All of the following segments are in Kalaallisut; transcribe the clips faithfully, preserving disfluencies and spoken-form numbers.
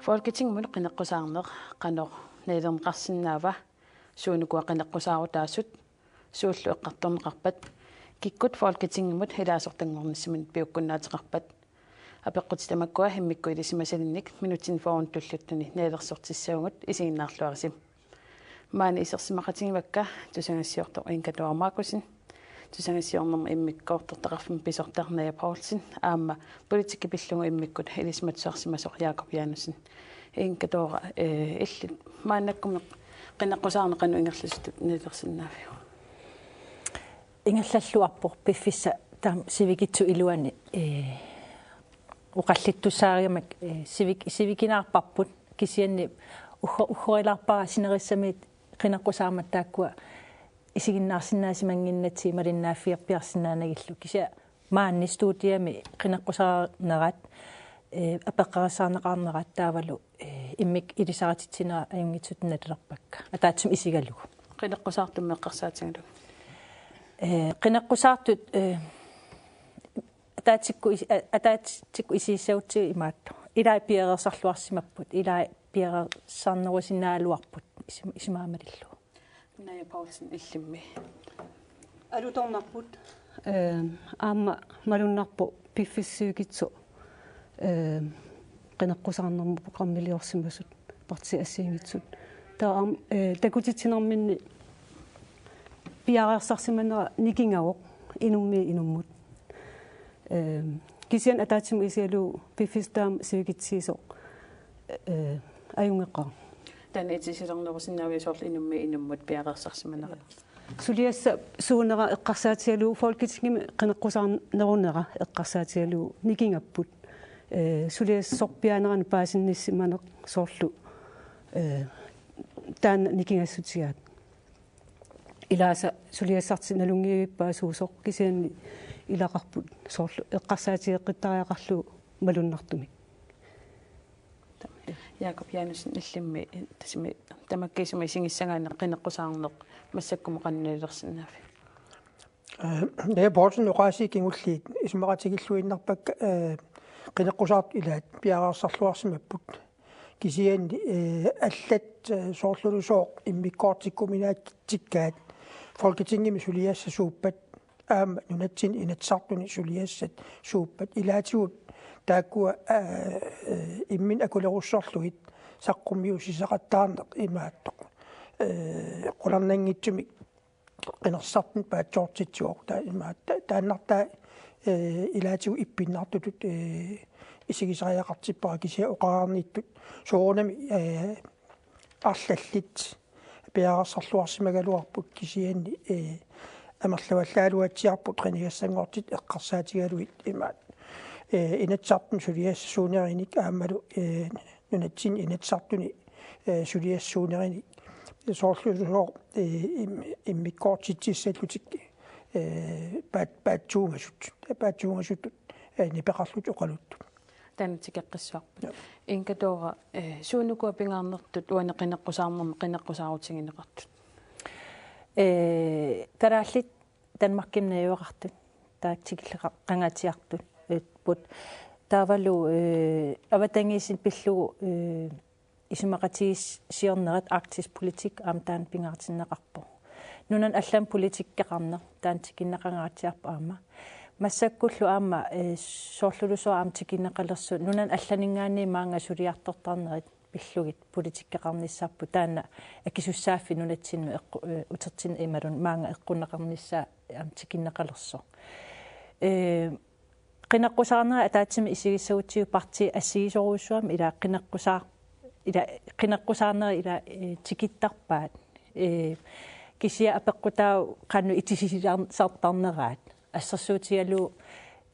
Folketingimut qineqqusaarneq qanoq nalilerneqarsinnaava? Suunukua qineqqusaarutaasut, suullu eqqartorneqarpat, kikkut Folketingimut ilaasortanngornissaminnik piukkunnaateqarpat? Apeqqutit tamakkua immikkut ilisimasalinnik minutsini fyrreni tulliuttuni nalilersortissavagut, isiginnaarluarisi. Maani isersimaqatigivakka tusagassiortoq Inga Dora Markussen, tusagassiornermi immikkoortortaqarfimmi pisortaq Naja Poulsen aamma politikki pillugu immikkut ilisimatusarsimasoq Jacob Janussen. Inga Dora, eh, illit maannakkut qineqqusaarneq qanoq ingerlasutut nalilersinnaaviuk? Ingerlalluarpoq, piffissaq taama sivikitsup iluani, eh, oqallittussaarigamik, eh, sivik-, sivikinaarparput, kisianni uggo-, uggorilaarpara sinerissamiit qineqqusaarmat taakkua isiginnaarsinnaasimannginnatsigu malinnaaffigerpiarsinnaanagillu. Kisianni maani studiami qineqqusaarnerat, eh, apeqqarissaarneqarnerat taavalu, eh, immikkut ilisarititsinerat ajunngitsutut nalilerpakka, ataatsimut isigalugu. Qineqqusaartummi eqqarsaatigalugit? Eh, qineqqusaartut, eh, ataatsikkut is-, a-, ataatsikkut isigissagutsigu imaattoq: ilai piareersarluarsimapput, ilai piareersarnerusinnaagaluarput isim-, isumaga malillugu. Naja Poulsen, illimmi? Alutornarput, eh, aamma malunnarpoq piffissap sivikitsup, eh, qineqqusaarnermut programmiliorsimasut partiit assigiinngitsut. Taava aamma, eh, takutitsinerminni piareersarsimanera nikingavoq inummiit inummut. Eh, kisianni ataatsimut isigalugu piffissaq taama sivikitsigisoq, eh, ajunngeqaaq. Taanna itisilernerusinnaaviuk, soorlu inummiit inummut piareersarsimanera? Suliassap suunera eqqarsaatigalugu, Folketingimi qineqqusaarnerunera eqqarsaatigalugu nikingapput. Eh, suliassorpiaanerani paasinnissimaneq soorlu, eh, taanna nikingassutigaat. Ilaasa suliassartik nalunngivippaat suusoq, kisianni ilaqarput soorlu eqqarsaatigeqqittariaqarlugu malunnartumik. Jacob Janussen, illimmi, tassami tamakkiisumik isigissagaanni qineqqusaarneq massakkumut qanoq nalilersinnaaviuk? Eh, Naja Poulsen oqaasii kingulliit isumaqatigilluinnarpakka, eh, qineqqusaartut ilaat piareersarluarsimapput. Kisianni, eh, allat, eh, soorlulusooq immikkoortikkuminaatikkaat Folketingimi suliassat suuppat, aamma nunatsinni Inatsisartuni suliassat suuppat, ilaatigut taakkua, eh, eh, imminnut akulerussorlugit saqqummiussisaqattaarneq imaattoq, eh, qularnanngitsumik qinersisartuni paatsoortitsivoq. Taava imaat-, ta-, taannartaa, eh, ilaatigut ippinnartutut, eh, isigisariaqartippara, kisianni oqarnittut soorunami, eh, arlallit piareersarluarsimagaluarput, kisianni, eh, amerlavallaaluatsiarput qinigassanngortitat eqqarsaatigalugit imaat, eh, Inatsisartuni suliassat suunerinik aammalu, eh, nunatsinni Inatsisartuni, eh, suliassat suunerinik, soorlu sooq, eh, im-, immikkoortitsissallutik, eh, paat-, paatsuungasut, paatsuungasutut, eh, nipeqarlutik oqaluttut. Taanna tikeqqissavarput. Joo. Inga Dora, eh, suunukua pingaarnertut uani qineqqusaarnermi qineqqusaarutigineqartut? Eh, kalaallit Danmarkimi najugaqartut, taakku tikilluaqqangaatsiartut, eh, -put. Taavalu, eh, avatangiisinut pillugu, eh, isumaqatigiissiornerat arktisk politik aamma taanna pingaartinneqarpoq. Nunanut allanut politikkeqarneq taanna tikinneqangaatsiarpoq aamma. Massakkullu aamma, eh, soorlulusooq aamma tikinneqalersoq nunanut allaninngaanniit maanga suliartortarnerit pillugit politikkeqarnissarput, taanna akisussaaffik nunatsinnut eqqu-, eh, utertinneq imaluunniit maanga eqqunneqarnissaa aamma tikinneqalersoq. Eh, qineqqusaarnerit ataatsimik isigissagutsigu partiit assigisorujussuarmik ila qineqqusaar-, ila qineqqusaarnerit ila, eh, tikittarpaat. Eh, kisianni apeqqutaavoq qanoq itisilaar-, -sartarneraat. Assersuutigalugu,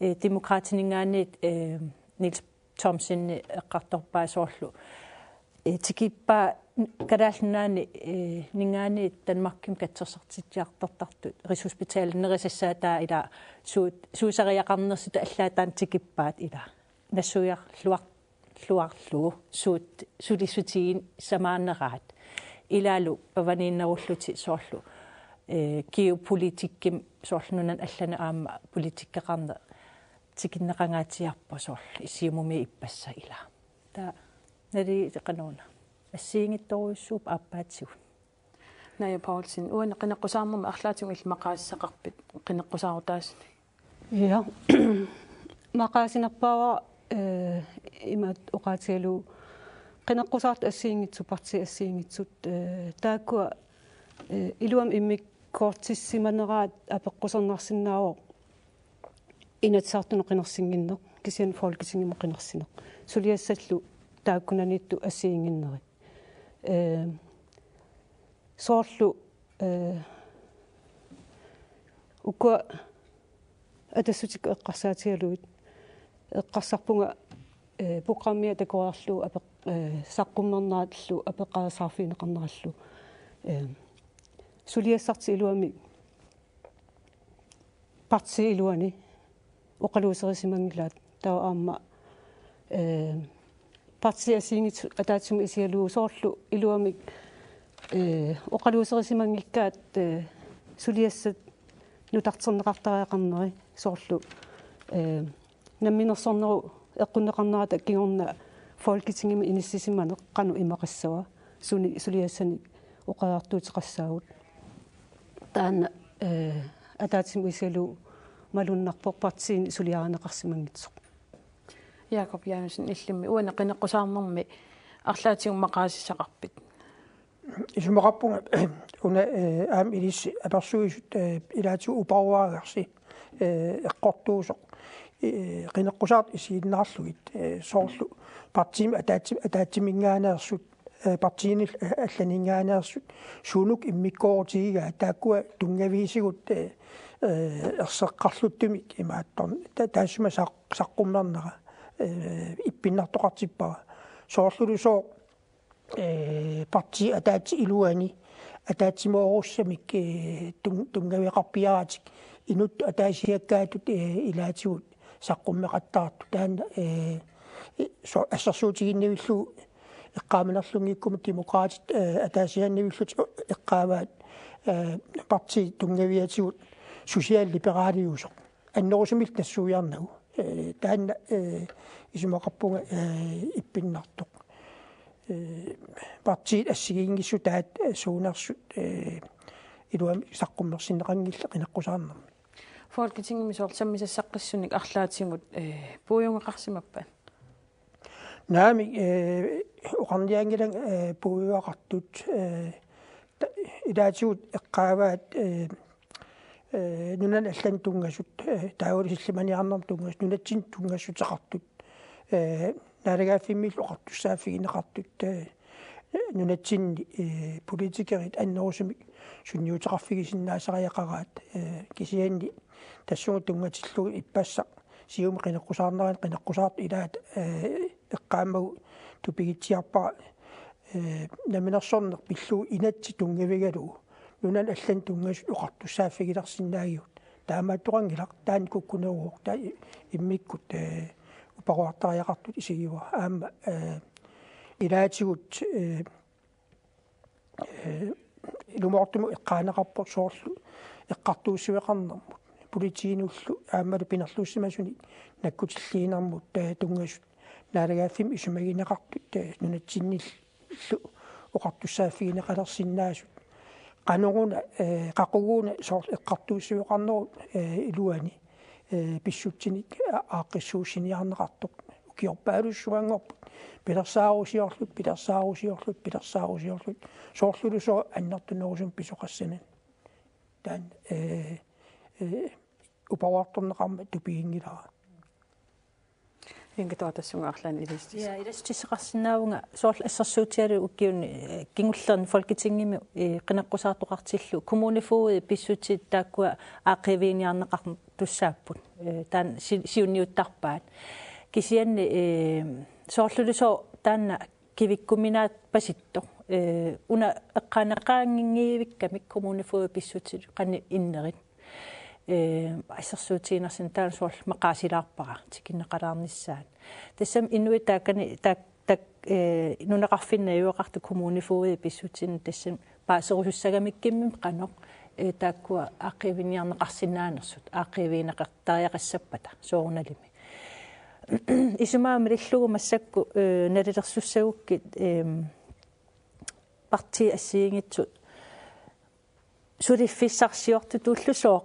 eh, Demokraatininngaanniit, eh, Niels Thomsen eqqartorpaa soorlu, eh, tikippaa Kalaallit Nunaanni, eh, -ninngaanniit Danmarkimi katsorsartitsiartortartut Rigshospitalit nerisassaataat ila suut-, suusariaqarnersut allaat taanna tikippaat ila. Nassuiarluar-, -luarlugu suut-, sulissutigissamaaneraat. Ilaalu pavaniinnerullutik soorlu, eh, geopolitikkimi soorlu nunanut allanut aamma politikkeqarneq tikinneqangaatsiarpoq soorlu Siumumi ippassaq ila. Taava nalii qanoq una assigiinngitsorujussuupput aappaatsigut. Naja Poulsen, uani qineqqusaarnermi arlaatigut illit maqaasisaqarpit qineqqusaarutaasunik? Ja. Maqaasinerpaavara, eh, imaattoq oqaatigalugu qineqqusaartut assigiinngitsut, partiit assigiinngitsut, eh, taakkua, eh, iluamik immikkoortissimaneraat apeqqusernarsinnaavoq Inatsisartunut qinersinnginneq, kisianni Folketingimut qinersineq. Suliassallu taakkunaniittut assigiinnginnerit. Eh, soorlu, eh, ukua Atassutikkut eqqarsaatigalugit eqqarsarpunga, eh, programmia takoreerlugu apeq-, eh, saqqummernerallu apeqqarissaarfigineqarnerallu, eh, suliassartik iluamik partiit iluanni oqaluuserissimanngilaat, taava aamma, eh, partiit assigiinngitsut ataatsimut isigalugu soorlu iluamik, eh, oqaluuserissimanngikkaat, eh, suliassat nutarterneqartariaqarneri soorlu, eh, namminersornerup eqqunneqarnerata kingorna Folketingimi inissisimaneq qanoq imaqassava, suni suliassanik oqariartuuteqassaagut. Taanna, eh, ataatsimut isigalugu malunnarpoq partiini suliarineqarsimanngitsoq. Jakob Janussen, illimmi uani qineqqusaarnermi arlaatigut maqaasisaqarpit? Isumaqarpunga una, eh, aamma ilissi apersuisut, eh, ilaatigut uparuaagarsi, eh, eqqortuusoq, eh, qineqqusaartut isiginnaarlugit, eh, soorlu partiimi ataatsi-, ataatsiminngaanneersut, eh, partiinit, eh, allaninngaanneersut suunuku immikkoorutigigaat, taakkua tunngaviisigut, eh, eh, erseqqarluttumik imaattorn-, ta-, taassuma saq-, saqqummernera, eh, ippinnartoqartippara. Soorlulusooq, eh, partiit ataatsit iluanni ataatsimoorussumik, eh, tun-, tunngaveqarpiaratik inuttut ataasiakkaatut, eh, ilaatigut saqqummeqattaartut. Taanna, eh, i-, so-, assersuutiginnavillugu eqqaamanerlunngikkuma Demokraatit, eh, ataasiaannarlutik eqqaavaat, eh, partiit tunngaviatigut socialliberaliusoq. Annerusumillu nassuiarnagu. Eh, taanna, eh, isumaqarpunga, eh, ippinnartoq. Eh, partiit assigiinngissutaat, eh, suunersut, eh, iluamik saqqummersinneqanngillat qineqqusaarnermi. Folketingimi soorlu sammisassaqqissunik arlaatigut, eh, puiunngaqarsimappat? Naamik, eh, oqarniaanngilanga, eh, puiugaqartut, eh, ta-, ilaatigut eqqaavaat, eh, eh, nunani allani tunngasut, eh, taavalu sillimaniarnermut tunngasut, nunatsinni tunngassuteqartut, eh, naalagaaffimmillu oqartussaaffigineqartut, eh, nunatsinni, eh, politikerit annerusumik sunniuteqarfigisinnaasariaqaraat, eh, kisianni tassunga tunngatillugu ippassaq Siumut qineqqusaarnerani qineqqusaartut ilaat, eh, eqqaamagu tupigitsiarpara, eh, namminersorneq pillugu inatsit tunngavigalugu nunani allani tunngasut oqartussaaffigilersinnaagigut. Taamaattoqanngilaq, taanna kukkuneruvoq, taava i-, immikkut, eh, uparuartariaqartut isigivara. Aamma, eh, ilaatigut, eh, eh, ilumoortumik eqqaaneqarpoq soorlu eqqartuussiveqarnermut, politiinullu aammalu pinerluussimasunik nakkutilliinermut, eh, tunngasut naalagaaffimmut isumagineqartut, eh, nunatsinnillu oqartussaaffigineqalersinnaasut. Qanoruna, eh, qaquguuna soorlu eqqartuussiveqarnerup, eh, iluani, eh, pissutsinik a-, aaqqissuussiniarneqartoq. Ukiorpaalussuanngorput. Pilersaarusiorlutik, pilersaarusiorlutik, pilersaarusiorlutik. Soorlulusooq annertunerusumik pisoqassanik. Taanna, eh, eh, uparuartorneqarmat tupiginngilara. Inga Thorsen, tassunga arlaannik ilissi-. Ja, ilassutissaqarsinnaavunga soorlu assersuutigalugu ukiuni, eh, kingullerni Folketingimi, eh, qineqqusaartoqartillugu kommunefogedit pissutsit taakkua aaqqiiviginiarneqartussaapput. Eh, taanna si-, siunniuttarpaat. Kisianni, eh, soorlulusooq taanna kivikkuminaatpasittoq. Eh, una eqqaaneqaanngivikkamik kommunefogedit pissutsit qanoq innerit. Eh, assersuutigiinnarsinnaavoq taanna soorlu maqaasilaarpara tikinneqalaarnissaat. Tassami inuit taakkani, taak-, taak-, eh, nunaqarfinni najugaqartut kommunefogedit pissutsinik tassami paaserusussaagamikkummi qanoq, eh, taakkua aaqqiiviginiarneqarsinnaanersut, aaqqiivigineqartariaqassappata soorunalimi. isumaga malillugu massakkut, eh, nalilersussagukkit, eh, partiit assigiinngitsut suliffissarsiortutullu sooq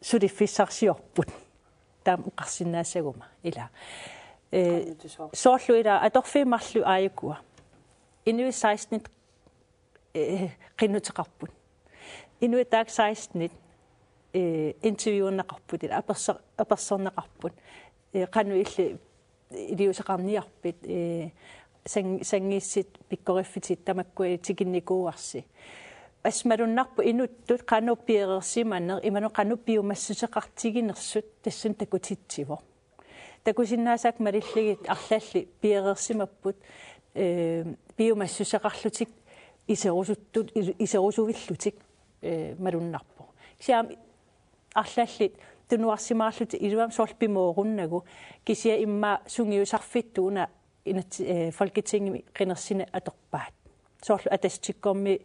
suliffissarsiorput. Taama oqarsinnaassaguma ila. Eh, Qanoq sooq? Soorlu ila atorfiit marluk aajukua. Inuit seksten, eh, qinnuteqarput. Inuit taakku seksten, eh, interviewerneqarput ila aperso-, apersorneqarput. Eh, qanoq illit iliuuseqarniarpit, eh, sang-, sanngiissit pikkoriffitit tamakkua tikinnikuuarsi. Assut malunnarpoq inuttut qanoq piareersimaneq, imaluunniit qanoq piumassuseqartiginersut tassani takutitsivoq. Takusinnaasakka malillugit arlallit piareersimapput, eh, piumassuseqarlutik iserusuttut, il-, iserusuillutik, eh, malunnarpoq. Kisianni arlallit tunuarsimaarlutik iluamik soorlu pimoorunnagu, kisianni immaqa sungiusarfittut una inatsi-, eh, Folketingimi qinersineq atorpaat. Soorlu Atassutsikkormiut,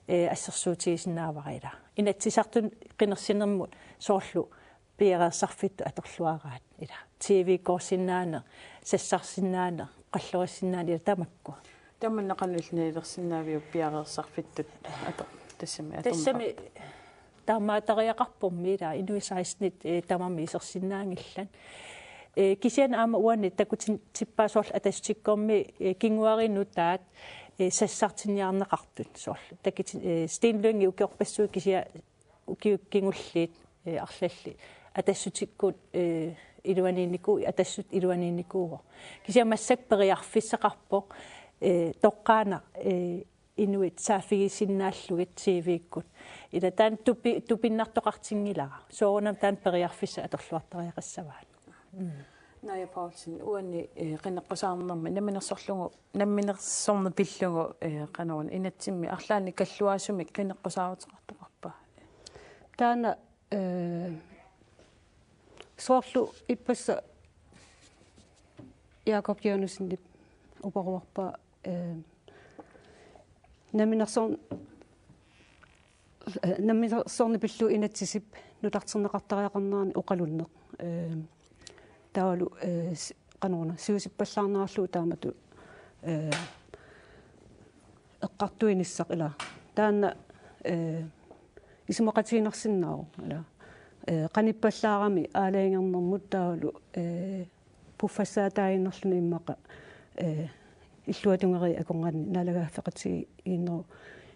eh, assersuutigisinnaavara ila. Inatsisartuni qinersinermut soorlu piareersarfittut atorluaraat ila. T V-kkoorsinnaaneq, sassarsinnaaneq, qallorissinnaaneq ila tamakkua. Tamanna qanoq illit nalilersinnaaviuk piareersarfittut ator-, tassami atorneqar-? Tassami taamaattoriaqarpormi ila inuit seksten, eh, tamarmik isersinnaanngillat. Eh, kisianni aamma uani takutippaa soorlu Atassutsikkormiut, eh, kinguaariit nutaat, eh, sassartinniarneqartut soorlu. Takutin-, eh, Steen Lynge ukiorpassuit kisianni ukiut kingulliit, eh, arlallit Atassutikkut, eh, iluaniinniku-, Atassut iluaniinnikuuvoq. Kisianni massakkut periarfissaqarpoq, eh, toqqaannaq, eh, inuit saaffigisinnaallugit T V-kkut. Ila taanna tupi-, tupinnartoqartinngilara. Soorunami taanna periarfissaq atorluartariaqassavaat. Mm. Naja Paulsen, uani, eh, qineqqusaarnermi, namminersorlugu, namminersorneq pillugu, eh, qanoruna, inatsimmi arlaannik kalluaasumik qineqqusaaruteqartoqarpa? Taanna, eh, soorlu ippassaq Jakob Janussenip uparuarpaa, eh, namminersorn-, eh, namminersorneq pillugu inatsisip nutarterneqartariaqarnerani oqalunneq. Eh, taavalu, eh, s-, qanoruna, siusippallaarnerarlugu taamatut, eh, eqqartuinissaq ila. Taanna, eh, isumaqatigiinnarsinnaavoq ila. Eh, qanippallaarami aalajangernermut taavalu, eh, puffassaataaginnarluni immaqa, eh, illuatungeriit akornanni naalagaaffeqatigiinnerup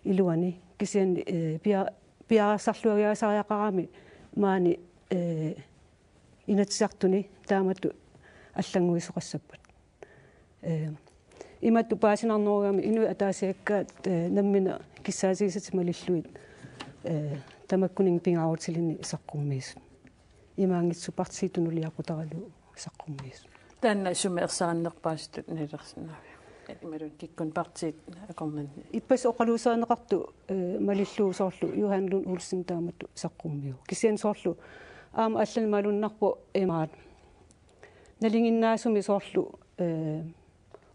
iluani. Kisianni, eh, pia-, piareersarluagiaasariaqarami maani, eh, Inatsisartuni taamatut allannguisoqassappat. Eh, imatut paasinarnerugami inuit ataasiakkaat, eh, nammineq kissaatigisatik malillugit, eh, tamakkuninnga pingaarutilinnik saqqummiisut. Imaanngitsoq partiit tunuliaqutaralugu saqqummiisut. Taanna sumi ersarinnerpaasutut nalilersinnaaviuk? Imaluunniit kikkunnut partiit akornanni? Ippassaq oqaluuserineqartoq, eh, malillugu soorlu Johan Lund Olsen taamatut saqqummiuvoq. Kisianni soorlu aamma allanik malunnarpoq imaat. Nalinginnaasumik soorlu, eh,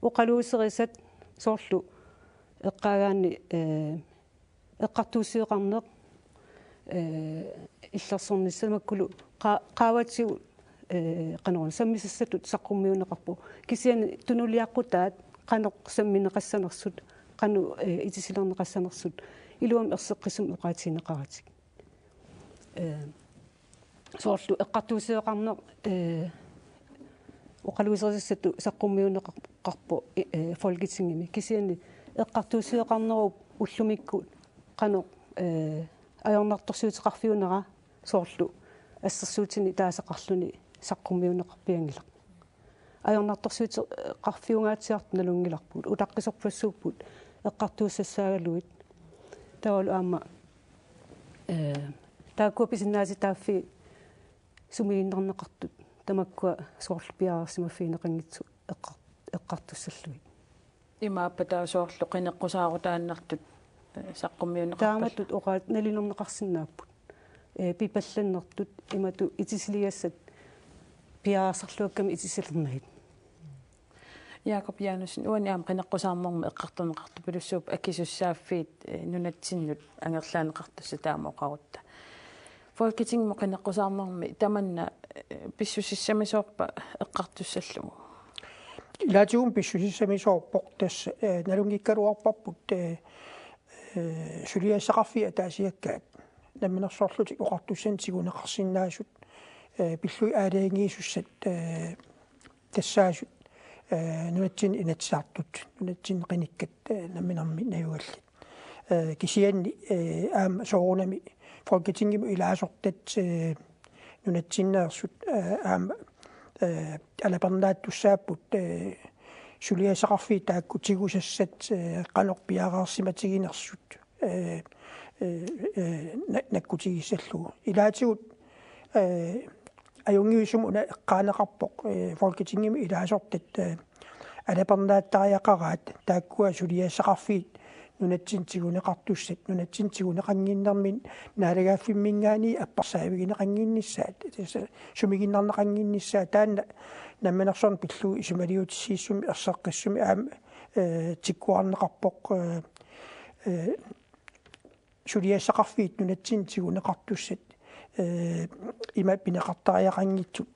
oqaluuserisat soorlu eqqaagaanni, eh, eqqartuussiveqarneq, eh, illersornissaq tamakkulu qa-, qaavatigut, eh, qanoruna sammisassatut saqqummiunneqarpoq. Kisianni tunuliaqutaat qanoq sammineqassanersut, qanoq, eh, itisilerneqassanersut, iluamik erseqqissumik oqaatigineqaratik. Eh, soorlu eqqartuussiveqarneq, eh, oqaluuserisassatut saqqummiunneqarpoq, eh, Folketingimi. Kisianni eqqartuussiveqarnerup ullumikkut qanoq, eh, ajornartorsiuteqarfiunera soorlu assersuutinik taasaqarluni saqqummiunneqarpianngilaq. Ajornartorsiuteqarfiungaatsiartoq nalunngilarput, utaqqisorpassuupput eqqartuussassaagaluit. Taavalu aamma, eh, taakkua pisinnaatitaaffii sumiginnarneqartut tamakkua soorlu piareersimaffigineqanngitsut eqqar-, eqqartussallugit. Imaappa taava soorlu qineqqusaarutaannartut, eh, saqqummiunneqarpallu? Taamatut oqaat nalilerneqarsinnaapput. Eh, pipallannertut imatut itisiligassat piareersarluakkamik itisilernagit. Jakob Janussenip uani aamma qineqqusaarnermi eqqartorneqartupilussuupput akisussaaffiit, eh, nunatsinnut angerlaaneqartussat taama oqarutta. Folketingimut qineqqusaarnermi tamanna, eh, pissusissamisoorpa eqqartussallugu? Ilaatigut pissusissamisoorpoq, tassa, eh, nalunngikkaluarparput, eh, eh, suliassaqarfiit ataasiakkaat namminersorlutik oqartussanik tiguneqarsinnaasut, eh, pillugit aalajangiisussat, eh, tassaasut, eh, nunatsinni inatsisartut, nunatsinni qinikkat, eh, namminermi najugallit. Eh, kisianni, eh, aamma soorunami Folketingimut ilaasortat, eh, nunatsinneersut, eh, aamma, eh, alapernaattussaapput, eh, suliassaqarfiit taakku tigusassat, eh, qanoq piareersimatiginersut, eh, eh, eh, na-, nakkutigissallugu. Ilaatigut, eh, ajunngivissumik una eqqaaneqarpoq, eh, Folketingimi ilaasortat, eh, alapernaattariaqaraat, taakkua suliassaqarfiit nunatsinni tiguneqartussat, nunatsinni tiguneqannginnermini naalagaaffimminngaanniit apparsaavigineqannginnissaat, tassa sumiginnarneqannginnissaat, taanna namminersorneq pillugu isumaliutissiissumik erseqqissumik aamma, eh, tikkuarneqarpoq, eh, eh, suliassaqarfiit nunatsinni tiguneqartussat, eh, ima pineqartariaqanngitsut,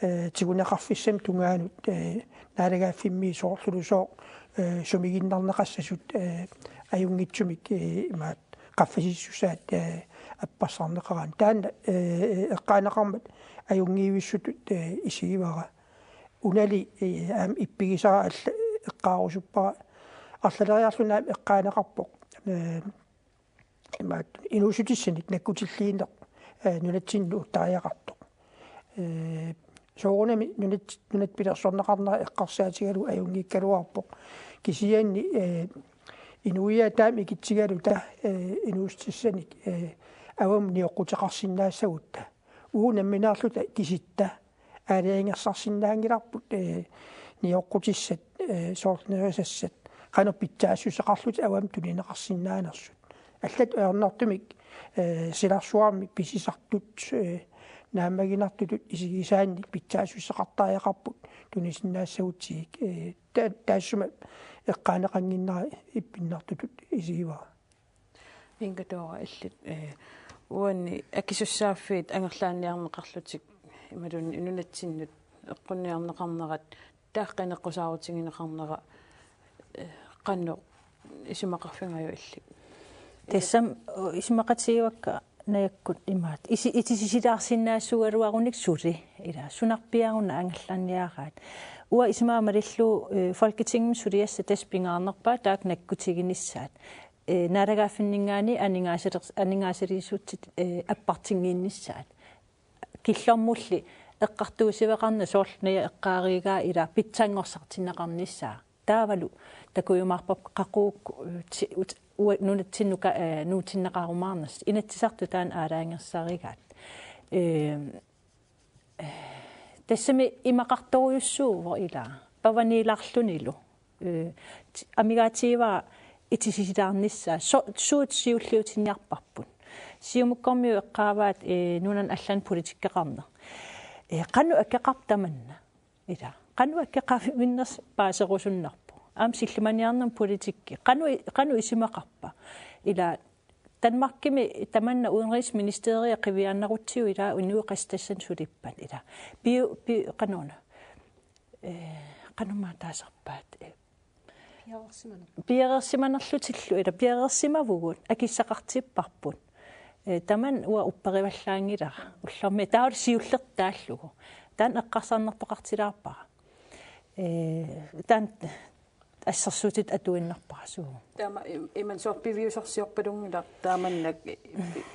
eh, tiguneqarfissamik tungaanut, eh, naalagaaffimmi soorlulusooq, eh, sumiginnarneqassasut, eh, ajunngitsumik, eh, imaat qaffasissusaat, eh, appassarneqaraanni. Taanna, eh, eqqaaneqarmat ajunngivissutut, eh, isigivara. Unali, eh, aamma ippigisara alla-, eqqaarusuppara. Arlaleriarluni aamma eqqaaneqarpoq, eh, imaattoq inuussutissanik nakkutilliineq, eh, nunatsinni nuuttariaqartoq. Eh, soorunami nunat-, nunat pilersorneqarnera eqqarsaatigalugu ajunngikkaluarpoq. Kisianni, eh, inuiaat taama ikitsigaluta, eh, inuussutissanik, eh, avammut nioqquteqarsinnaassagutta. Uagut nammineerluta kisitta aalajangersarsinnaanngilarput, eh, nioqqutissat, eh, soorlu nerisassat, qanoq pitsaassuseqarlutik avammut tunineqarsinnaanersut. Allatut ajornartumik, eh, silarsuarmi pisisartut, eh, naammaginartutut isigisaannik pitsaassuseqartariaqarput tunisinnaassagutsigik, eh, ta-, taassuma eqqaaneqannginnera ippinnartutut isigivara. Inkatoora, illit, eh, uani akisussaaffiit angerlaanniarneqarlutik imaluunniit nunatsinnut eqqunniarneqarnerat, taava qineqqusaarutigineqarnera, eh, qanoq isumaqarfigaajuk illit? Tassami, eh, isumaqatigivakka najakkut imaat. Isi-, itisisilaarsinnaassuugaluarunik suli, ila, sunarpiaruna angerlaanniaraat. Uanga isumaga malillugu, eh, Folketingimi suliassat tassa pingaarnerpaat taakku nakkutiginissaat. Eh, naalagaaffinninngaanniit aningaasaler-, aningaasaliissutit, eh, appartinngiinnissaat. Killormulli eqqartuussiveqarneq, soorlu Naja eqqaarigaa, ila pitsanngorsartinneqarnissaa. Taavalu takujumaarpakka qaqugu, eh, ti-, ut-, ua-, nunatsinnut ka-, eh, nuutinneqarumaarnersut. Inatsisartut taanna aalajangersarigaat. Eh, Tassami imaqartorujussuuvoq, ila pavaniilaarlunilu. Eh, ti-, amigaatigivara itisisilaarnissaa, so-, suut siulliutinniarparput. Siumukkormiut eqqaavaat, eh, nunanut allanut politikkeqarneq. Eh, qanoq akeqarpa tamanna? Ila, qanoq akeqarfiginersoq paaserusunnarpoq? Aamma sillimaniarnermut politikki. Qanoq i-, qanoq isumaqarpa? Ila, Danmarkimi tamanna udenrigsministeriet qiviaannarutsigu, ila, inuit qassit tassani sulippat, ila. Piu-, pi-, qanoruna. Eh, qanormaa taasarpaat. Eh, Piareersimaner-, piareersimanerlutillu, ila, piareersimavugut, akissaqartipparput. Eh, tamanna uanga upperivallaanngilara ullormi, taava siullertut taallugu. Taanna eqqarsarnartoqartilaarpara. Eh, taanna assersuutitut atuinnarpara, suu. Taama im-, imannak soorlu piviusarsiorpalunngilaq taamannak pi-,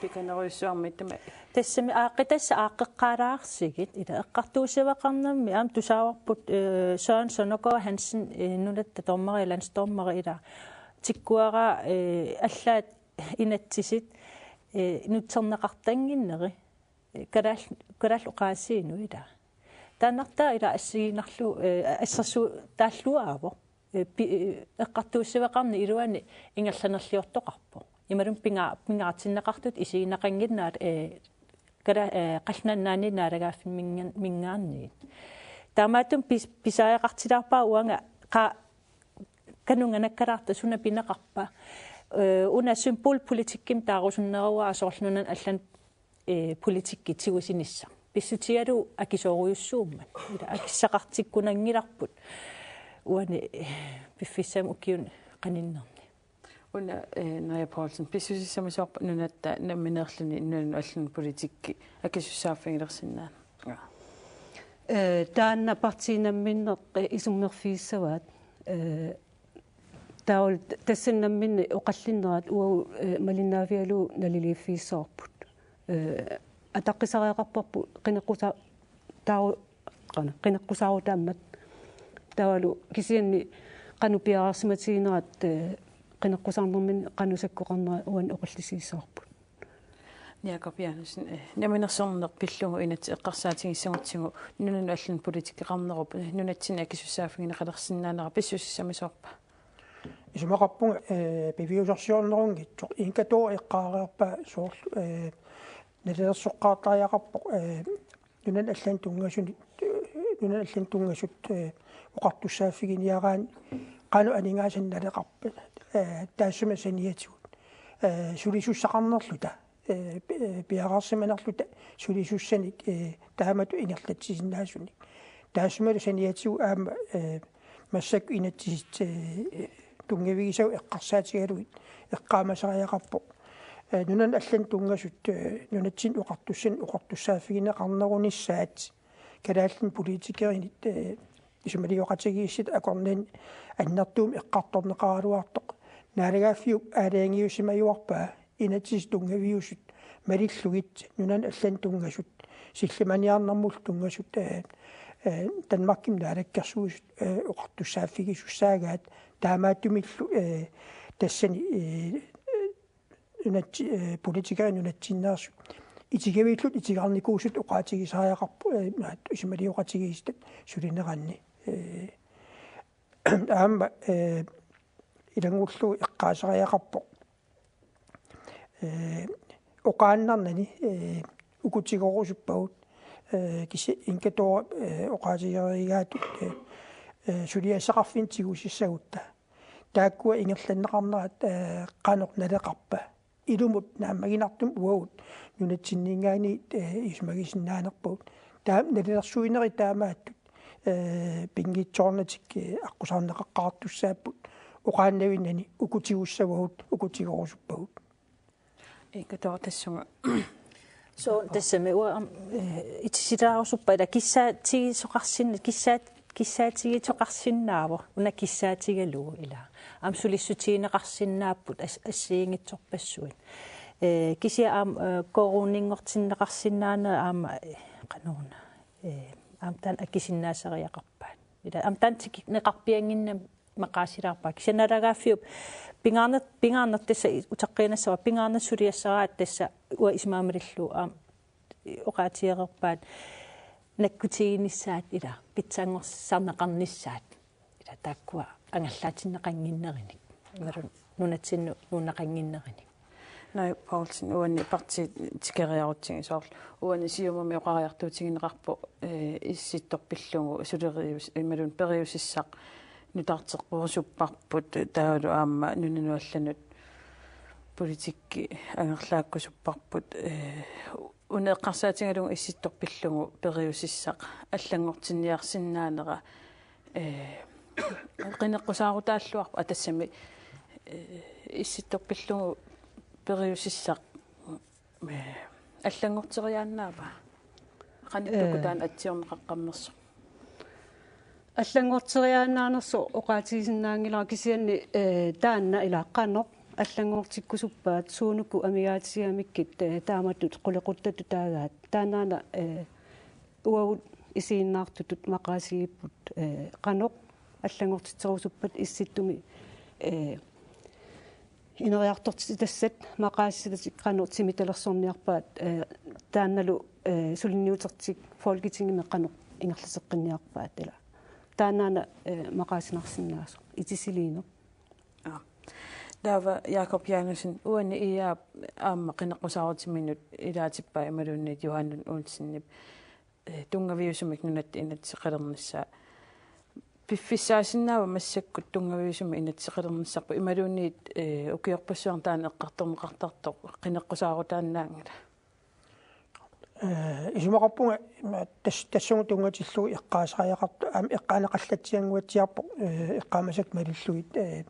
pikanerujussuarmik, taama. Tassami aaqqi-, tassa aaqqeqqaalaarsigit, ila eqqartuussiveqarnermi aamma tusaavarput, eh, Søren Søndergaard Hansen, eh, nunatta dommeri, landsdommeri, ila tikkuaraa, eh, allaat inatsisit, eh, nutserneqartannginneri, eh, kalaal-, kalaallit oqaasiinut, ila. Taannartaa, ila, assigiinnarlugu, eh, assersuutaalluaavoq. Eh, pi-, eh, eqqartuussiveqarneq iluani ingerlanerliortoqarpoq. Imaluunniit pinga-, pingaarutinneqartutut isigineqannginnaat, eh, kala-, eh, Qallunaat Nunaanniit naalagaaffimmimminngaanniit. Taamaattumik pis-, pisariaqartilaarpara uanga qa-, kanunganakkalaarta suna pineqarpa. Eh, una symbolpolitikkimik taarusunneruara, soorlu nunanut allanut Ee, politikki tigusinissaq. Pissutigalugu akisoorujussuummat. Ila akissaqartikkunanngilarput. Uani, ee, piffissami ukiuni qaninnerni. Una, ee, Naja Poulsen, pissusissamisoorpa nunatta nammineerluni nunanut allanut politikki akisussaaffigilersinnaaneq? Ee, taanna partiit namminneq, ee, isummerfigissavaat. Ee, taavalu t-, tassani namminneq oqallinnerat uagut, ee, malinnaavigalugu naliliiffigissavarput. Ee, ataqqisariaqarparput qineqqusa-, taava-, qana-, qineqqusaarutaammat. Taavalu kisianni qanoq piareersimatiginerat, ee, qineqqusaarnerminni qanoq sakkoqarnera uani oqallisigissavarput. Jakob Janussen, eh, namminersorneq pillugu inatsit eqqarsaatigissagutsigu nunanut allanut politikeqarnerup, eh, nunatsinni akisussaaffigineqalersinnaanera pissusissamisoorpa? Isumaqarpunga, eh, piviusorsiornerunngitsoq, Inga Thorp eqqaareerpaa soorlu, eh, nalilersoqqaartariaqarpoq, eh, nunanut allanut tunngasunik, eh, nunanut allanut tunngasut, eh, oqartussaaffiginiaraanni qanoq aningaasanik naleqarpat, eh, taassuma saniatigut, eh, sulisussaqarnerluta, eh, pi-, eh, piareersimanerluta sulisussanik, eh, taamatut ingerlatsisinnaasunik. Taassumalu saniatigut aamma, eh, massakkut inatsisit, eh, tunngavigisavut eqqarsaatigalugit eqqaamasariaqarpoq. Eh, nunanut allanut tunngasut, eh, nunatsinni oqartussanik oqartussaaffigineqarnerunissaat kalaallit politikerinit, eh, isumalioqatigiissitap akornanni annertuumik eqqartorneqaraluartoq. Naalagaaffiup aalajangiussimajuarpaa inatsisit tunngaviusut malillugit nunanut allanut tunngasut, sillimaniarnermullu tunngasut, eh, eh, Danmarkimi naalakkersuisut, eh, oqartussaaffigisussaagaat, taamaattumillu, eh, tassani, eh, nunatsi-, eh, politikerit nunatsinneersut itigavillutik itigarnikuusut oqaatigisariaqarput, eh, maat isumalioqatigiissitap sulineranni. Eh, aamma, eh, ilanngullugu eqqaasariaqarpoq. Eh, oqaannarnani, eh, ukutigoorusuppagut, eh, kisi Inga Thorp, eh, oqaatigereegaatut, eh, eh, suliassaqarfinni tigusissagutta. Taakkua ingerlanneqarnerat, eh, qanoq naleqarpa? Ilumut naammaginartumik uagut nunatsinninngaanniit, eh, isumagisinnaanerpagut. Taama nalilersuinerit taamaattut, eh, pinngitsoornatik, eh, aqqusaarneqaqqaartussaapput. Oqaannavinnani ukutigussavagut, ukutigoorusuppagut. Inga Thorp, tassunga. So, tassami uanga, am, eh, itissilaarusuppa ila kissaatigisoqarsin-, kissaat-, kissaatigisoqarsinnaavoq, una kissaatigalugu ila. Aamma sulissutigineqarsinnaapput as-, assigiinngitsorpassuit. Eh, kisianni aamma, eh, koruuninngortinneqarsinnaanera aamma, eh, qanoruna. Eh, aamma taanna akisinnaasariaqarpaat. Ila aamma taanna tikinneqarpiannginnami maqaasilaarpaa. Kisianni naalagaaffiup pingaarneq, pingaarneq tassa i-, utaqqiinnassavara, pingaarneq suliassaraat tassa uanga isumaga malillugu aamma oqaatigereerpaat nakkutiginissaat ila pitsanngorsarneqarnissaat. Ila taakkua angerlaatinneqannginnerinik. Imaluunniit nunatsinnut nuunneqannginnerinik. Naja Poulsen, uani partiit tikeriarutsigu soorlu. Uani Siumumi oqariartuutigineqarpoq, eh, Issittoq pillugu sulerius-, imaluunniit periusissaq nutarteqqorusupparput, taavalu aamma nunanut allanut politikki angerlaakkusupparput, eh, una eqqarsaatigalugu Issittoq pillugu periusissaq allanngortinniarsinnaanera, eh, qineqqusaarutaalluarpoq, aa, tassami, eh, Issittoq pillugu periusissaq, eh, allanngorteriaannaava? Qanittukkut, ee, taanna atsiorneqaqqammersoq. Allanngorteriaannaanersoq oqaatigisinnaanngilara kisianni, eh, taanna ila qanoq allanngortikkusuppaat suunuku amigaatigigamikkit, eh, taamatut qulequttatut taagaat. Taannaana, eh, uagut isiginnaartutut maqaasigipput, eh, qanoq allanngortitserusuppat Issittumi, eh, ineriartortitassat maqaasissutatik qanoq timitalersorniarpaat, eh, taannalu, eh, suliniutertik Folketingimi qanoq ingerlateqqinniarpaat ila. Taannaana, eh, maqaasinarsinnaasoq itisiliineq. Aa. Taava Jakob Janussen, uani I A-p aamma qineqqusaarutiminut ilaatippai imaluunniit Johan Lund Olsenip, eh, tunngaviusumik nunatta inatsiseqalernissaa. Piffissaasinnaava massakkut tunngaviusumik inatsiseqalernissarput imaluunniit, eh, ukiorpassuarni taanna eqqartorneqartartoq qineqqusaarutaannaanngila? Eh, isumaqarpunga, ima, tas-, tassunga tunngatillugu eqqaasariaqartoq, aamma eqqaaneqallatsiannguatsiarpoq, eh, eqqaamasakka malillugit, eh,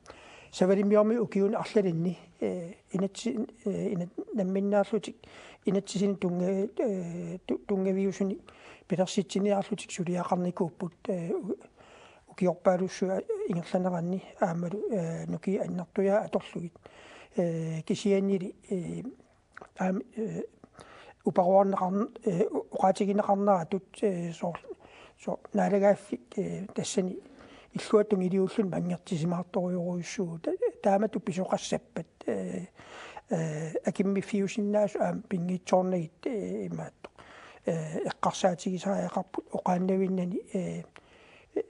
Savalimmiormiut ukiuni arlalinni, eh, inatsi-, eh, inat-, namminneerlutik inatsisini tunnga-, eh, tu-, tunngaviusuni pilersitsiniarlutik suliaqarnikuupput, eh, u-, ukiorpaalussuit ingerlaneranni aammalu, eh, nukiit annertujaat atorlugit. Eh, kisiannili, eh, aamma, eh, uparuarneqarn-, eh, u-, oqaatigineqarneratut, eh, soor-, soor-, naalagaaffik, eh, tassani illuatungiliulluni manngertisimaartorujorujussuuvoq. Ta-, taamatut pisoqassappat, eh, eh, akimmiffiusinnaasut aamma pinngitsoornagit, eh, imaattoq. Eh, eqqarsaatigisariaqarput oqaannavinnani, eh, eh,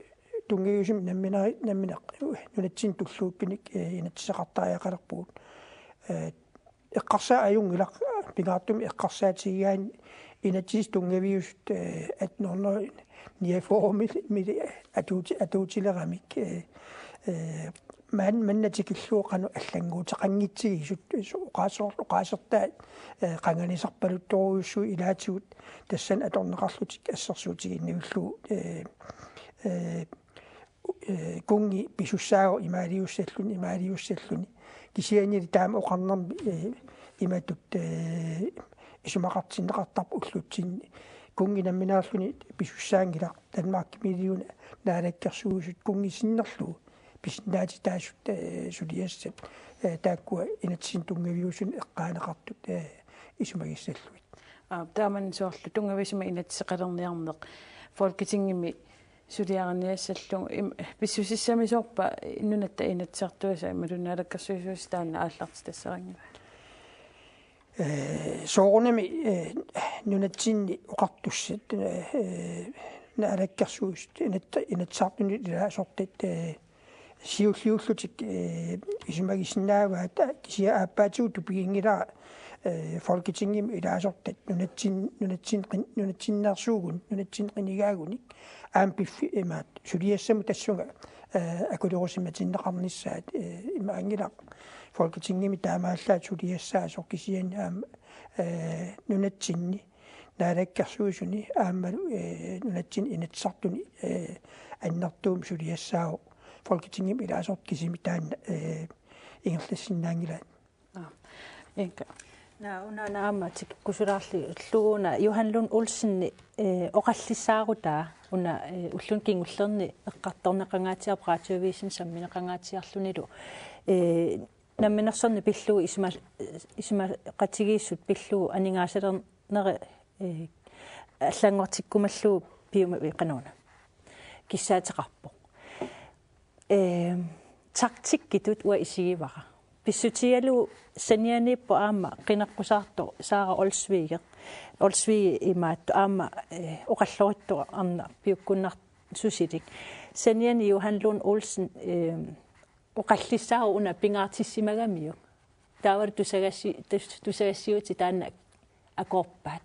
tunngaviusumik nammineq, nammineq, eh, nunatsinni tulluuppinik, eh, inatsiseqartariaqalerpugut. Eh, eqqarsaat ajunngilaq, pingaartumik eqqarsaatigigaanni inatsisit tunngaviusut, eh, atten hundrede niogfyrre-mili atuuti-, atuutileramik, eh, eh, maan-, manna tikillugu qanoq allannguuteqanngitsigisut, su-, oqaasoor-, oqaasertaat, eh, qanganisarpaluttorujussuit ilaatigut tassani atorneqarlutik assersuutigiinnavillugu, eh, eh, eh, kunngi pisussaavoq imaaliussalluni, imaaliussalluni. Kisiannili taama oqarnermi, eh, imatut, eh, isumaqartinneqartarpoq ullutsinni. Kunngi nammineerluni pisussaanngilaq, Danmarkimiiliuna naalakkersuisut kunngi sinnerlugu pisinnaatitaasut, eh, suliassat, eh, taakkua inatsisini tunngaviusuni eqqaaneqartut, eh, isumagissallugit. Aa, taamani soorlu tunngaviusumik inatsiseqalerniarneq Folketingimi suliariniassallugu im-, pissusissamisoorpa Nunatta Inatsisartuisa imaluunniit Naalakkersuisuisa taanna aallartitassaraangat? Eh, soorunami, eh, nunatsinni oqartussat, eh, Naalakkersuisut, Inatsisartunut ilaasortat, eh, siulliullutik, eh, isumagisinnaavaat, kisianni aappaatigut tupiginngilara, eh, Folketingimi ilaasortat nunatsin-, nunatsin-, qin-, nunatsinneersuugunik, nunatsinni qinigaagunik aamma piffi-, imaat, suliassamut tassunga, eh, akulerusimatinneqarnissaat, eh, imaanngilaq Folketingimi taamaallaat suliassaasoq, kisianni aamma, eh, nunatsinni Naalakkersuisuni aammalu, eh, nunatsinni Inatsisartuni, eh, annertuumik suliassaavoq Folketingimi ilaasortat kisimik taanna, eh, ingerlassinnaanngilaat. Aa, Inga. Naa, una aamma tikikkusulaarlugu una Johan Lund Olsen, eh, oqallissaarutaa una, eh, ulluni kingullerni eqqartorneqangaatsiarpoq, radioavisimi sammineqangaatsiarlunilu, eh, namminersorneq pillugu isuma-, isumaqatigiissut pillugu aningaasalerneq, eh, allanngortikkumallugu piuma-, qanoruna kissaateqarpoq. Eh, taktikkitut uanga isigivara. Pissutigalugu sanianiippoq aamma qineqqusaartoq Sara Olsvig, Olsvig imaattoq aamma, eh, oqallorittoq arnaq piukkunnarsusilik. Saniani Johan Lund Olsen, eh, oqallissaavoq una pingaartissimagamiuk. Taavalu tusagassi-, tus-, tusagassiuutit taanna akoorpaat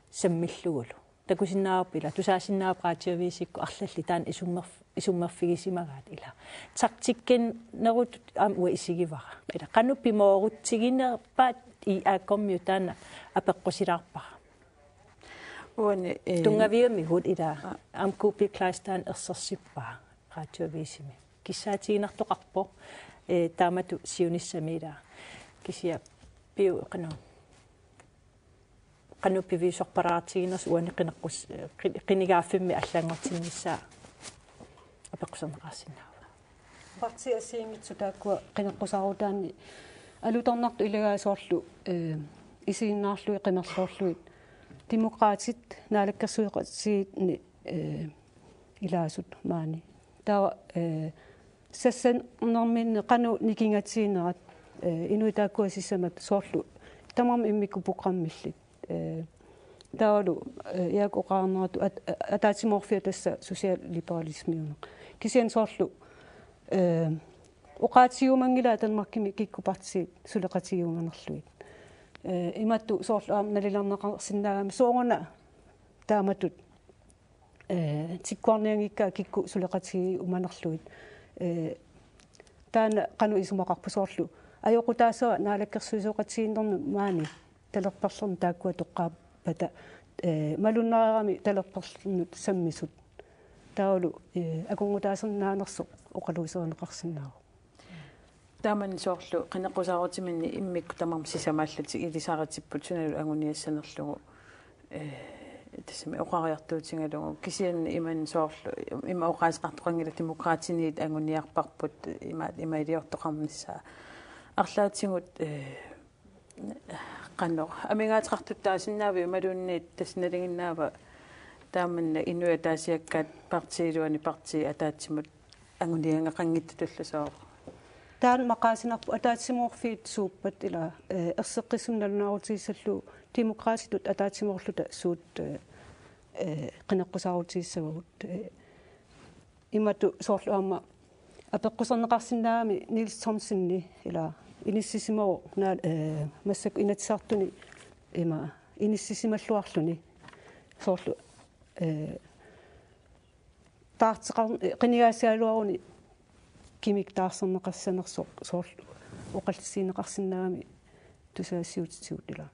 sammillugulu. Takusinnaavarput ila, tusaasinnaavara radioavisikkut arlallit taanna isummerf-, isummerfigisimagaat ila. Taktikkiinerutut aamma uanga isigivara. Ila qanoq pimoorutsiginerpaat I A K-miut taanna apeqqusilaarpara. Uani, eh, tunngavigamigut ila, aa, aamma K P Kleist taanna ersersippara radioavisimi. Kissaatiginartoqarpoq, eh, taamatut siunissami ila. Kisianni piu-, qanoq, qanoq piviusorpalaartiginersoq uani qineqqus-, qi-, qinigaaffimmi allanngortinnissaa apeqquserneqarsinnaavara. Partiit assigiinngitsut taakkua qineqqusaarutaanni alutornartut ilagaat soorlu, eh, isiginnaarlugit qimerloorlugit Demokraatit, Naalakkersuisooqatigiinni, eh, ilaasut maani. Taava, eh, sassarnerminni qanoq nikingatiginerat, eh, inuit taakkua sisamat soorlu tamarmik immikkut programmillit. Eh, taavalu, eh, Erik oqarneratut at-, ataatsimoorfia tassa socialliberalismiuneq. Kisianni soorlu, eh, oqaatigiumanngilaat Danmarkimi kikkut partiit suleqatigiumanerlugit. Eh, imatut soorlu aamma nalilerneqarsinnaagami sooruna taamatut, eh, tikkuarnianngikkaa kikkut suleqatigiumanerlugit. Eh, taanna qanoq isumaqarpa soorlu. Ajoqutaassavat naalakkersuisooqatigiinnermi maani talerperlerni taakkua toqqaappata ee, malunnarami talerperlernut sammisut. Taavalu, ee, akunngutaasinnaanersoq oqaluuserineqarsinnaavoq. Taamani soorlu qineqqusaarutiminni immikkut tamarmik sisamaallatik ilisaritipput sunalu anguniassanerlugu, ee, tassami oqariartuutigalugu kisianni imannak soorlu ima oqaaseqartoqanngilaq Demokraatiniit anguniarparput ima, ima iliortoqarnissaa. Arlaatigut, ee, qanoq amigaateqartuttaasinnaaviuk imaluunniit tassa nalinginnaava taamanna inuiaqatigiit ataasiakkaat partiit iluanni partiit ataatsimut anguniagaqanngitsutullu soorlu? Taanna maqaasinarpoq ataatsimoorfiit suuppat ila, ee, erseqqissumik nalunaarutigissallugu Demokraatitut ataatsimoorluta suut, ee, ee, qineqqusaarutissavagut, ee, imatut soorlu aamma apeqquserneqarsinnaagami Niels Thomsen ila inissisimavoq naa-, ee, massakkut Inatsisartuni ima inissisimalluarluni soorlu, ee, taarteqar-, ee, qinigaassagaluaruni kimik taarserneqassanersoq soorlu oqallisigineqarsinnaagami tusagassiuutitigut ila.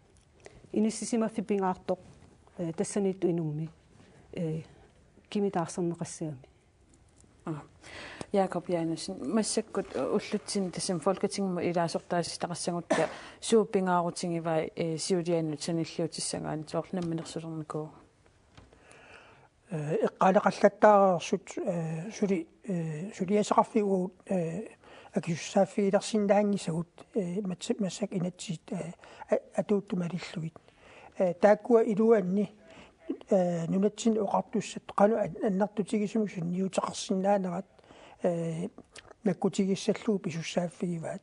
Inissisimaffik pingaartoq, ee, tassaniittoq inummi, ee, kimi taarserneqassagami. Aa. Jakob Janussen, massakkut ullutsinni tassami Folketingimut ilaasortaatitaqassagutta suut pingaarutigivai, ee, siulianut sanilliutissagaanni soorlu namminersulernikuugut? Ee, eqqaaneqallattaareersut, ee, suli, ee, suliassaqarfiup, ee, akisussaaffigilersinnaanngisagut, ee, mats-, massakkut inatsisit, ee, a-, atuuttut malillugit. Ee, taakkua iluanni, ee, nunatsinni oqartussat qanoq an-, annertutigisumik sunniuteqarsinnaanerat, ee, nakkutigissallugu pisussaaffigivaat.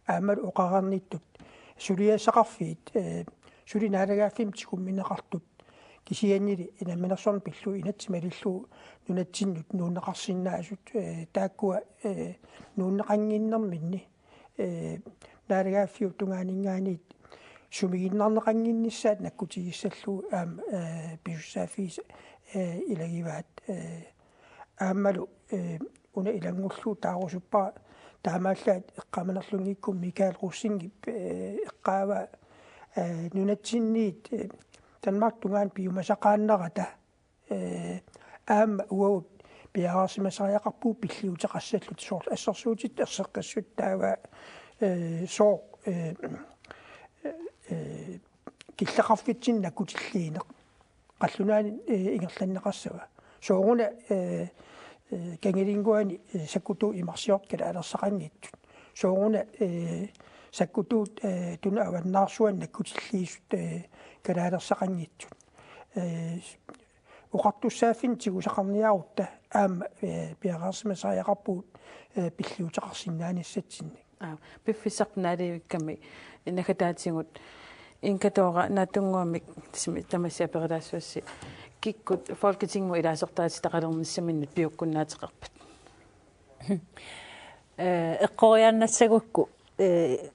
Aammalu oqareernittut suliassaqarfiit, ee, suli naalagaaffimmik tikummineqartut kisiannili namminersorneq pillugu inatsit malillugu nunatsinnut nuunneqarsinnaasut, ee, taakkua, ee, nuunneqannginnerminni, ee, naalagaaffiup tungaaninngaanniit sumiginnarneqannginnissaat nakkutigissallugu aamma, ee, pisussaaffigisat, ee, ilagivaat, ee, aammalu, ee, una ilanngullugu taarusuppara taamaallaat eqqaamanerlunngikkunik Michael Rosingip, ee, eqqaavaa, ee, nunatsinniit, ee, Danmarkip tungaanut piumasaqaannarata, ee, aamma uagut piareersimasariaqarpugut pilliuteqassalluta soorlu assersuutitut erseqqissutut taava, ee, sooq, ee, ee, killeqarfitsinni nakkutilliineq qallunaanit, ee, ingerlanneqassava. Sooruna, ee, ee, Kangilinnguani, ee, sakkutuut imarsiortut kalaalersaqanngitsut. Sooruna, ee, sakkutuut, ee, tuna avannaarsuani nakkutilliisut, ee, kalaalersaqanngitsut. Ee, oqartussaaffinnik tigusaqarniarutta aamma, ee, piareersimasariaqarpugut, ee, pilliuteqarsinnaanissatsinnik. Aa, piffissaq naalivikkamik naggataatigut Inger Dora Naatunguamik tassami tamassi aperilaassuassi: Kikkut Folketingimut ilaasortaatitaqalernissaminnut piukkunnaateqarpat? Ee, eqqoriaannassagukku, ee,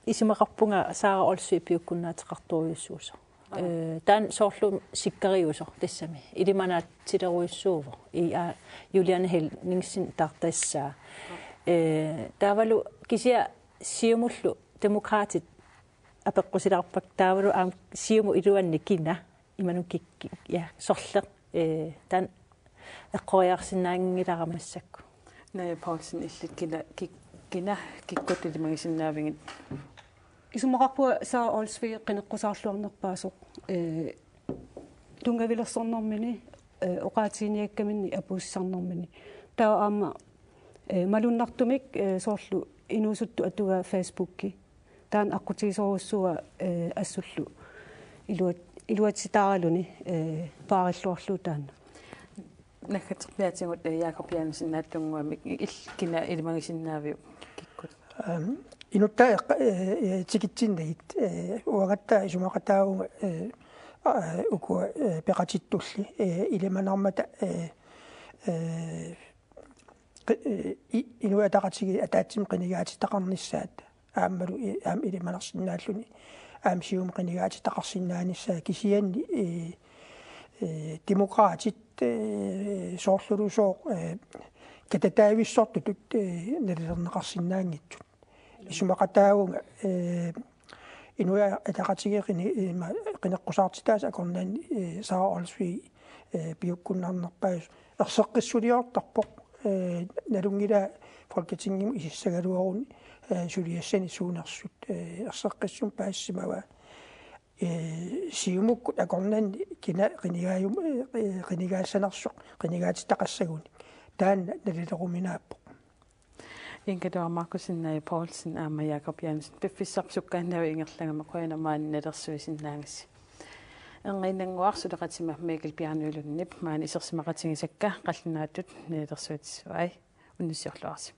isumaqarpunga Sara Olsvig piukkunnaateqartorujussuusoq. Aa. Ee, taanna soorlu sikkeriusoq tassami. Ilimanaatsilerujussuuvoq. I, aa, Juliane Henningsen taartassaa. Ee, taavalu kisianni Siumullu Demokraatit apeqqusilaarpakka taavalu aamma Siumup iluani kina imannak kik-, kik-, ja, sorleq, ee, taanna eqqoriarsinnaanngilara massakkut. Naja Poulsen, illit kina, kik-, kina kikkut ilimagisinnaavigit? Isumaqarpunga Sara Olsvig qineqqusaarluarnerpaasoq, ee, tunngavilersornermini, ee, oqaatiginiakkaminni apuussisarnermini. Taava aamma, ee, malunnartumik, ee, soorlu inuusuttut atugaat Facebooki. Taanna aqqutigisorujussuuara, ee, assullu iluat-, iluatsitaaraluni, ee, paarilluarlugu taanna. Naggaterpiaatigut, ee, Jakob Janussen Naatunguamik, illit kina ilimagisinnaaviuk kikkut? Aam, inuttaa eqqa-, ee, ee, tikitsinnagit, ee, uangattaaq isumaqataavunga, ee, aa, ukua, ee, peqatittulli, ee, ilimanarmata, ee, ee, qi-, ee, i-, Inuit Ataqatigiit ataatsimut qinigaatitaqarnissaat aammalu i-, aamma ilimanarsinnaalluni aamma Siumut qinigaatitaqarsinnaanissaa kisianni, ee, ee, Demokraatit, ee, soorlulusooq, ee, katataavissortutut, ee, nalilerneqarsinnaanngitsut. Isumaqataavunga, ee, Inuiaqatigiit qini-, ima, qineqqusaartitaasa akornanni, eh, Sara Olsvig, eh, piukkunnarnerpaasut erseqqissuliortarpoq, eh, nalunngilara Folketingimi isissagaluaruni, eh, suliassani suunersut, eh, erseqqissumik paasisimavaa. Eh, Siumukkut akornanni kina qinigaajum-, eh, qinigaassanersoq qinigaatitaqassagunik. Taanna nalileruminaappoq. Inga Dora Markussen, Naja Poulsen aamma Jakob Jensen piffissaq sukkaannavik ingerlagama, qujanaq maani nalersuisinnaagassi. Erniinnannguaq suleqatima Mikkel Bjarnø Lundip maani isersimaqatigisakka qallunaatut nalersuutissavai. Unnussiorluarisi.